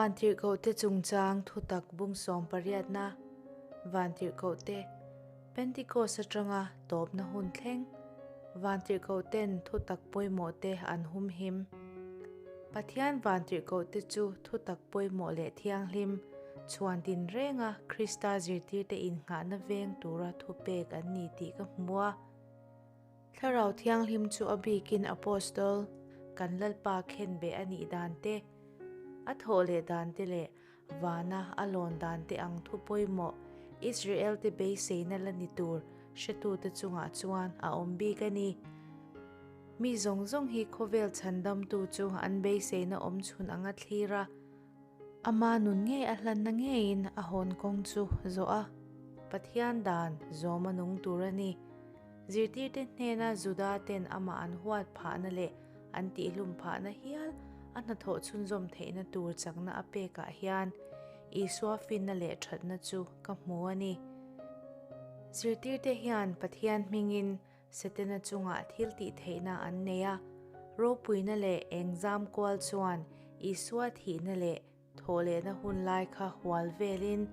Vantirhkohte chungchang thutak bung sawmpariatna, Vantirhkohte, Pentikos atanga tawpna hun thleng, Vantirhkohten thutak pawimawhte an humhim. Pathian vantirhkohte chu thutak pawimawh leh thianghlim, chhuan tinrenga Krista zirtirte innghahna veng tura thupek an ni tih ka hmu a. Thlarau Thianghlim chu a bikin Apostol kan Lalpa khenbeh a nih dan te, a thawh leh dan te leh vana a lawn dan te ang thu pawimawh Israel te beiseina la ni tur hretute chungah chuan a awm bik a ni. Mi zawng zawng hi khawvel chhandamtu chu an beiseina awm chhun anga thlir a. Ama nun ngei a hlanna ngeiin a hawn kawng chu zawh a, Pathian dan zawm a nung tur a ni. Zirtirte hnena Juda ten amah an huat phahna leh an tihlum phahna hial a hnathawh chhunzawm theihna tur chakna a pekah hian Isua finna leh thatna chu ka hmu a ni. Zirtirte hian Pathian hmingin Setana chungah thil tih theihna an nei a, ropuina leh engzam kual chuan Isua thihna leh thawhlehna hun lai kha hual velin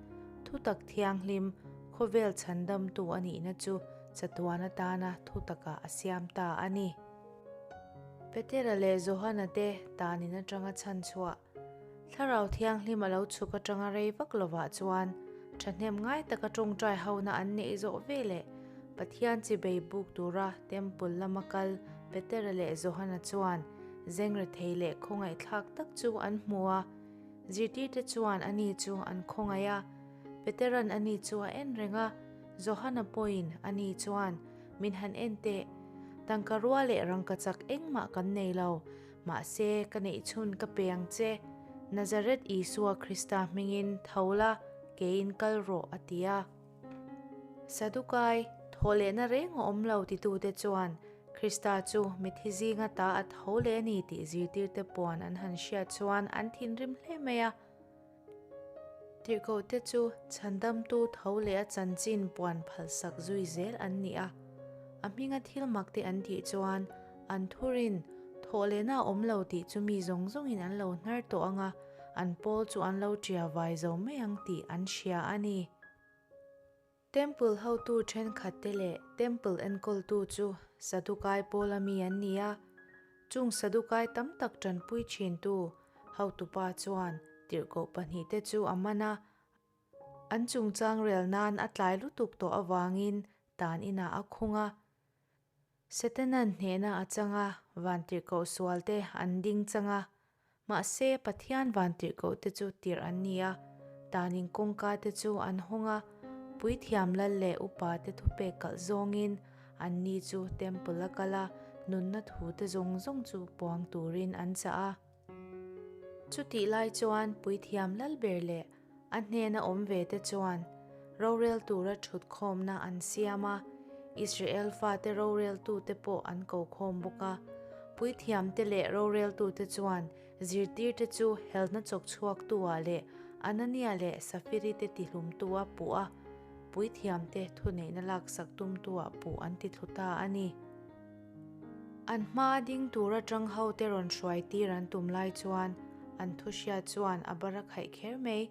thutak thianghlim khawvel chhandamtu a nihna chu chatuan atana thutakah a siam ta a ni. Petera leh Johana te tanin atanga chhanchhuah Thlarau Thianghlim a lo chhuk atanga rei vak lovah chuan thahnem ngai taka tawngtai hona an neih zawh ve leh Pathian chi bei buk tura Temple lama kal Petera leh Johana chuan zeng rethei leh khawngaihthlak tak chu an hmu a. Zirtirte chuan ani chu an khawngaih a. Petera'n ani chu a en reng a, Johana pawhin ani chuan min han en teh. Tangka rua leh rangkachak engmah kan nei lo. Mahse, ka neih chhun ka pe ang che, Nazareth Isua Krista hmingin tho la, keiin kal rawh, a ti a. Sadukai, thawh lehna reng a awm lo titute chuan Krista chu mithi zinga ta a tho leh a ni tih zirtirte puan an han hriat chuan an thinrim hle mai a. Tirhkohte chu chhandamtu tho leh a chanchin puan phalsak zui zel an ni a. A hminga thil makte an tih chuan an thurin thawh lehna a awm lo tih chu mi zawng zawngin an lo hnar tawh ang a, an pawl chu an lo ṭia vai zo mai ang tih an hria a ni. Temple hotu thenkhatte leh Temple enkawltu chu Sadukai pawla mi an ni a, chung Sadukai tam tak tanpui thintu hotupa chuan tirhkoh pahnihte chu a man a, an chungchang rel nan a tlai lutuk tawh avangin tan inah a khung a. Setanan hnehna a chang a, vantirhkoh sualte an ding chang a, Mahse, Pathian vantirhkohte chu tirh an ni a, tanin kawngka te chu an hawng a, puithiam lal leh upa te thupek kalh zawngin anni chu temple a kal a, nunna thu te zawng zawng chu puang turin an chah a. Chutih lai chuan puithiam lal ber leh a hnena awm ve te chuan rorel tura thutkhawmna an siam a, Israel fate roreltute pawh an ko khawm bawk a. Puithiamte leh roreltute chuan zirtirte chu helna chawk chhuaktu-ah leh Anania leh Safiri te tihlumtu-a puh a, puithiamte thuneihna laksak tumtu-ah puh an ti thlu ta a ni. An hmaa ding tura tang hote rawn hruai tir an tum lai chuan an thu hriat chuan a bar a khaih kher mai.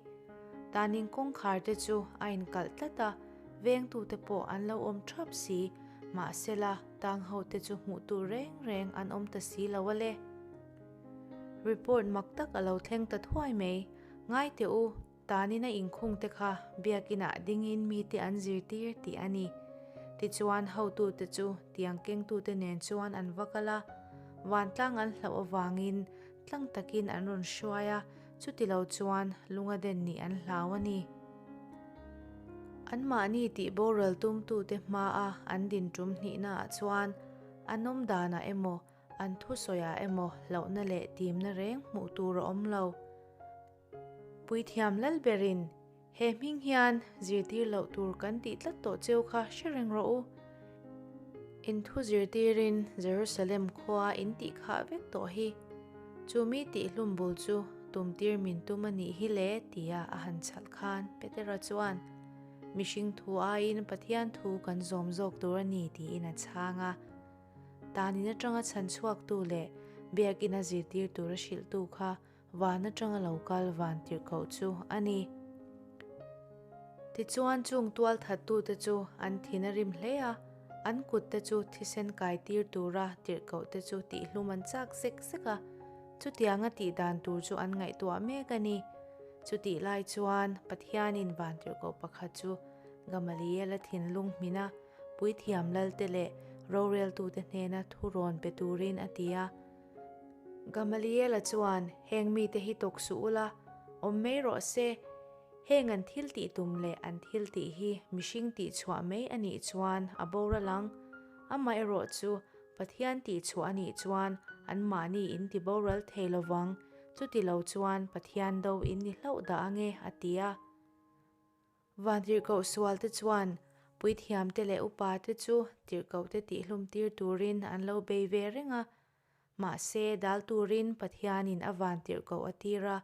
Tanin kawngkhar te chu a inkalh tlat a, vengtute pawh an lo awm thap si, mahsela tang hote chu hmuh tur reng reng an awm ta si lo a le. Report mak tak a lo thleng ta thuai mai, Ngai teh u, Tanin a inkhung te kha biakinah dingin mite an zirtir tih a ni. Tichuan hotute chu tiang kengtute nen chuan an va kal a, vantlang an hlauh avangin tlang takin an rawn hruai a, chuti lo chuan lunga den nih an hlau a ni. Anmahni tih boral tumtute hmaa an din tum hnihnaah chuan an awm danah emaw an thusawiah emaw hlauhna leh timna reng hmuh tur a awm lo. Puithiam lal berin, He hming hian zirtir loh tur kan tih tlat tawh cheu kha hre reng rawh u. In thu zirtirin Jerusalem khua in tih khah vek tawh hi. Chu mi tih hlum bul chu tumtir min tum a nih hi le tia a han chhalh khan Petera chuan, Mihring thu aiin Pathian thu kan zawm zawk tur a ni tiin a chhang a. Tanin atanga chhan chhuaktu leh biakina zirtir tura hrilhtu kha. Van atanga lo kal vantirhkoh chu a ni. Tichuan chung tualthattute chu an thin a rim hle a, an kutte chu thisen kaitir tura tirhkohte chu tihhlum an chak zek zek a, chutianga tih dan tur chu an ngaihtuah mek a ni. Chutih lai chuan Pathianin vantirhkoh pakhat chu Gamaliel-a thinlung hmina puithiam lalte leh roreltute hnena thu rawn pe turin a ti a. Gamaliel-a chuan, Heng mite hi tawk suh ula, awm mai rawh se. Heng an thil tih tum leh an thil tih hi mihring tih chhuah mai a nih chuan a boral ang. Amaherawh chu Pathian tih chhuah a nih chuan anmahni in ti boral thei lovang, chuti lo chuan Pathian do in ni hlauh dah ange, a ti a. Vantirhkoh sualte chuan puithiamte leh upate chu tirhkohte tihhlumtir turin an lo bei ve reng a, mahse dal turin Pathianin a vantirhkoh a tir a,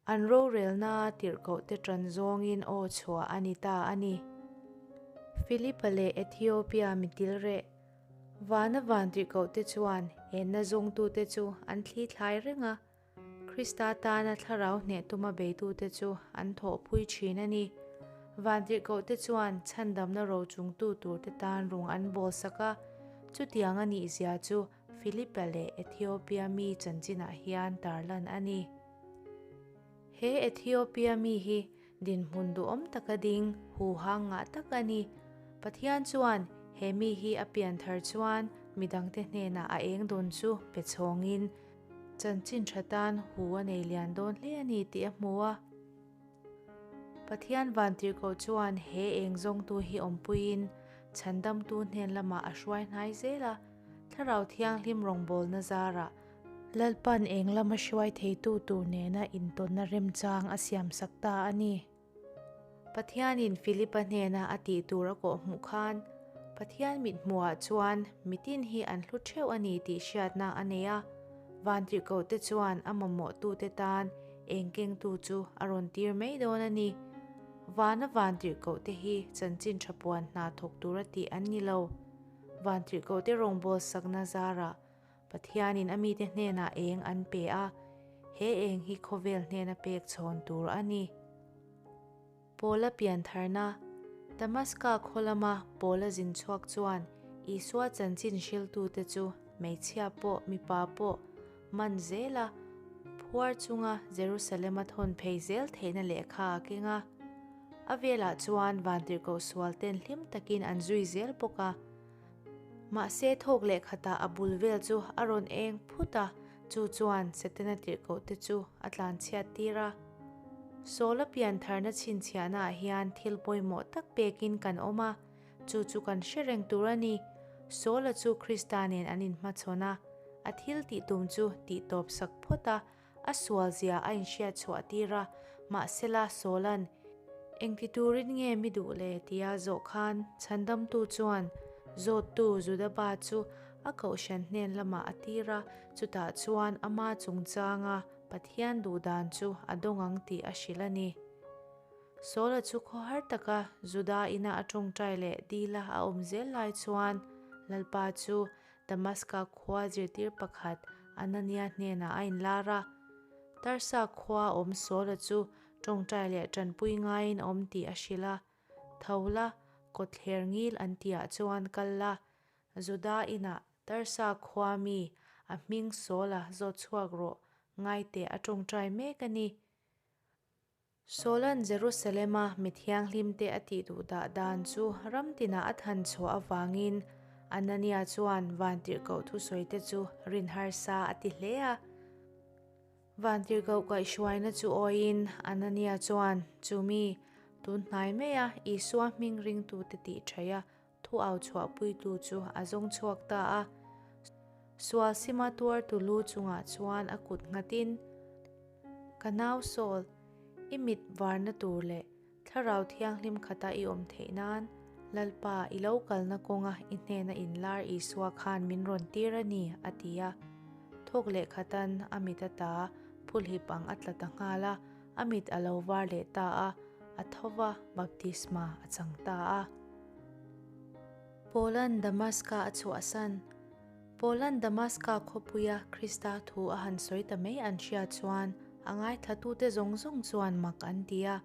an rorelna tirhkohte ṭan zawngin aw chhuah a ni ta a ni. Philipa leh Ethiopia mitilreh vana vantirhkohte chuan enna zawngtute chu an thlithlai reng a, Krista tana thlarau hneh tuma beitute chu an thawhpui thin a ni. Vantirhkohte chuan chhandamna rochungtu turte tan rung an bawlsak a, chutiang a nihzia chu Philipa leh Ethiopia mi chanchinah hian tarlan a ni. He Ethiopia mi hi Dinhmun duhawm taka ding, huhang ngah tak a ni. Pathian chuan he mi hi a pian thar chuan midangte hnenah a eng dawn chu pe chhawngin chanchin tha tan hu a nei lian dawn hle a ni tih a hmu a. Pathian vantirhkoh chuan he eng zawngtu hi awmpuiin chhandamtu hnen lamah a hruai hnai zel a, Thlarau Thianghlim rawngbawlna zarah Lalpan eng lama hruai theitu tur nena intawnna remchang a siamsak ta a ni. Pathianin Philipa hnena a tih tur a kawh hmuh khan, Pathian mithmuhah chuan mitin hi an hlu theuh a ni tih hriatna a nei a, vantirhkohte chuan a mamawhtute tan eng kengtu chu a rawn tir mai dawn a ni. Vana vantirhkohte hi chanchin tha puan hna thawk tura tih an ni lo. Vantirhkohte rawngbawlsakna zarah Pathianin a mite hnenah eng an pe a, he eng hi khawvel hnena pek chhawn tur a ni. Paula piantharna, Damaska khaw lama Paula zin chhuak chuan Isua chanchin hriltute chu hmeichhia pawh mipa pawh man zela phuar chunga Jerusalema thawn phei zel theihna lehkha a keng a. A velah chuan vantirhkoh sualten hlim takin an zui zel bawk a. Mahse thawk leh khatah a bul vel chu a rawn eng phut a, chu chuan Setana tirhkoh te chu a tlanchhiat tir a. Saula piantharna chhinchhiahnaah hian thil pawimawh tak pekin kan awm a, chu chu kan hre reng tur a ni. Saula chu Krista nen an inhmachhawn a, a thil tih tum chu tihtawp sak phawt a, A sual zia a inhriat chhuah tir a, mahsela Saula'n, Engti turin nge mi duh le? tia zawh khan chhandamtu chuan zawttu Judaba chu a kohhran hnen lamah a tir a, chutah chuan ama chungchanga Pathian duhdan chu a dawng ang tih a hrilh a ni. Saula chu khawhar taka Juda ina a tawngtai leh dila a awm zel lai chuan Lalpa chu Damaska khua zirtir pakhat Anania hnenah a inlar a. Tarsa khua awm Saula chu tawngtai leh tanpui ngaiin a awm tih a hrilh a. Tho la, kawtthler ngil an tihah chuan kal la, Juda inah Tarsa khua mi a hming Saula zawt chhuak rawh ngaiteh a tawngtai mek a ni. Saula'n Jerusalema mi thianghlimte a tih duh dah dan chu ram tinah a than chhuah avangin Anania chuan vantirhkoh thusawite chu rin harsa a ti hle a. Vantirhkoh kaihhruaina chu awiin Anania chuan chu mi tun hnai maia Isua hming ringtute tih ṭhaih a thu au chhuahpuitu chu a zawng chhuak ta a. Sual sima tuartu lu chungah chuan a kut nghatin, Ka nau Saul, i mit varna tur leh Thlarau Thianghlim khata i awm theih nan, Lalpa, i lo kalna kawnga i hnena inlar Isua khan min rawn tir a ni, a ti a. Thawk leh khatan a mit ata phulhip ang a tla ta nghal a, a mit a lo var leh ta a, a tho va, baptisma a chang ta a. Paula'n Damaska a chhuahsan. Paula'n Damaska khawpuia Krista thu a han sawi ta mai an hriat chuan a ngaithlatute zawng zawng chuan mak an ti a.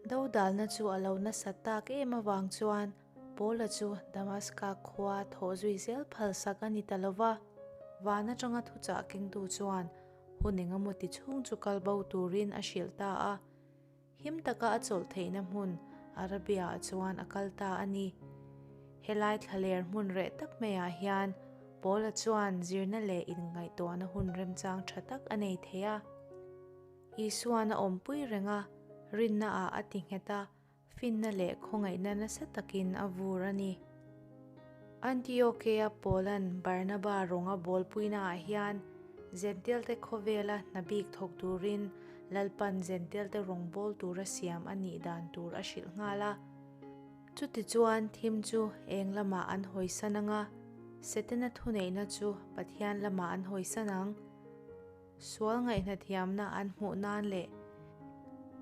Dodalna chu a lo nasat tak em avang chuan Paula chu Damaska khua thawh zui zel phalsak a ni ta lo va. Van atanga thuchah kengtu chuan hun engemaw ti chhung chu kal bo turin a hrilh ta a. Him taka a chawlh theihna hmun Arabia-ah chuan a kal ta a ni. Helai thlaler hmun reh tak maiah hian Paula chuan zirna leh inngaihtuahna hun remchang tha tak a nei thei a. Isuan a awmpui reng a, rinnaah a ti nghet a, finna leh khawngaihna nasa takin a vur a ni. Antiokea Paula'n Barnaba rawng a bawlpuinaah hian Jentilte khawvela hna bik thawk turin Lalpan Jentilte rawngbâwl tura siam a nih dan tur a hrilh nghal a. Chutichuan thim chu eng lamah an hawisan ang a, Setana thuneihna chu Pathian lamah an hawisan ang. Sual ngaihnathiamna an hmuh nan leh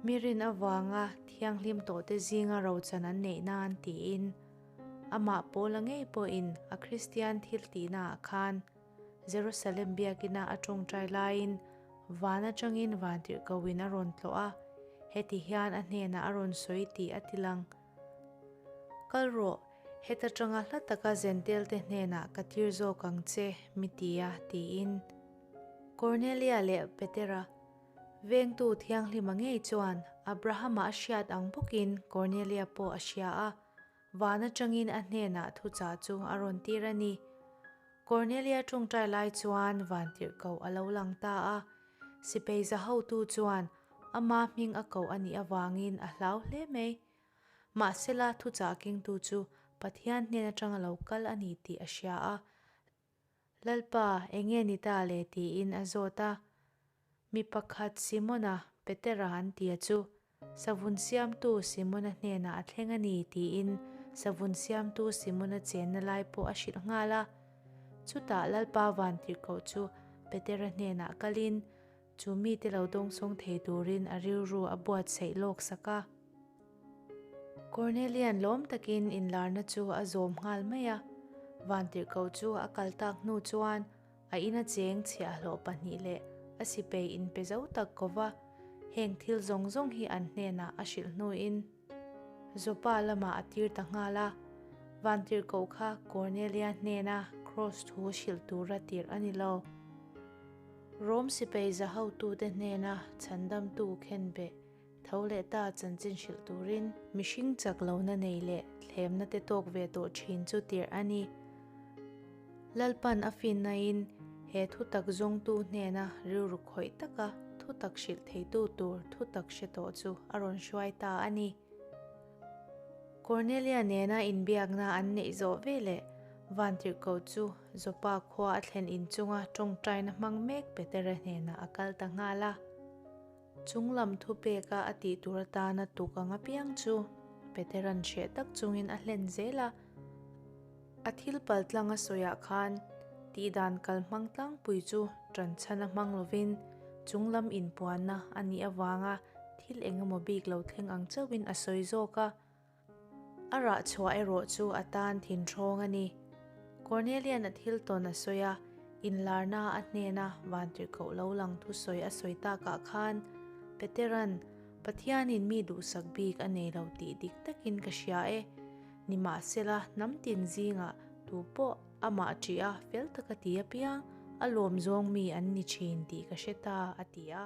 mi rin avanga thianghlim tawhte zinga rochan an neih nan tiin amah Paula ngei pawhin a Kristian thil tihnaah khan Jerusalem biakina a tawngtai laiin van atangin vantirhkohin a rawn tlawh a, heti hian a hnenah a rawn sawi tih a tilang. Kal rawh, heta tanga hla taka Zentelte hnenah ka tir zawk ang che, mi ti a, tiin. Kornelia leh Petera, vengtu thianghlima ngei chuan Abrahama a hriat ang bawkin Kornelia pawh a hria a, van atangin a hnenah thuchah chu a rawn tir a ni. Kornelia tawngtai lai chuan vantirhkoh a lo lang ta a, sipei za hotu chuan ama hming a koh a nih avangin a hlau hle mai. Mahsela thuchah kengtu chu Pathian hnen atanga lo kal a ni tih a hria a, Lalpa, enge ni ta le tiin a zawt a. Mi pakhat Simona, Petera an tia chu, savun siamtu Simona hnenah a thleng a ni tiin savun siamtu Simona chenna lai pawh a hrilh nghal a. Chutah Lalpa vantirhkoh chu Petera hnenah kalin, chu mite lo dawngsawng thei turin a rilru a buatsaih lawk sak a. Kornelian lawm takin inlarna chu a zawm nghal mai a, vantirhkoh chu a kal tak hnu chuan a ina cheng chhiahhlawh pahnih leh a sipei inpe zo tak ko va, heng thil zawng zawng hi an hnenah a hrilh hnuin Joppa lamah a tir ta nghal a, vantirhkoh kha Kornelia hnena kraws thu hrilh tura tirh a ni lo. Rom sipei za hotute hnena chhandamtu khenbeh Tho leh ta chanchin hrilh turin mihring chak lohna nei leh thlemna te tawk ve tawh thin chu tirh a ni. Lalpan a finnain he thutak zawngtu hnena rilru khawih taka thutak hrilh theitu tur thutak hre tawh chu a rawn hruai ta a ni. Kornelia nena inbiakna an neih zawh veleh Vantirhkoh chu Joppa khua a thlen inchunga tawngtaina hmang mek Petera hnenah a kal ta nghal a. Chung lam thupeka a tih tur atana tuk ang apiang chu Petera'n hreh tak chungin a hlen zel a. A thil pal tlang a sawiah khan tihdan kal hmang tlangpui chu ṭanchhan a hmang lovin chung lam inpuanna a nih avanga thil eng emaw bik lo thleng ang chauhin a sawi zawk a. A rah chhuah erawh chu a tan thinhrawng a ni. Kornelian a thil tawn a sawi a, inlarna a hnena vantirhkoh lo lang thusawi a sawi takah khan Petera'n, Pathianin mi duhsak bik a nei lo tih dik takin ka hria e. Nimahsela, hnam tin zingah tu pawh amah ṭih a, fel taka ti apiang a lawm zawng mi an ni ṭhin tih ka hre ta, a ti a.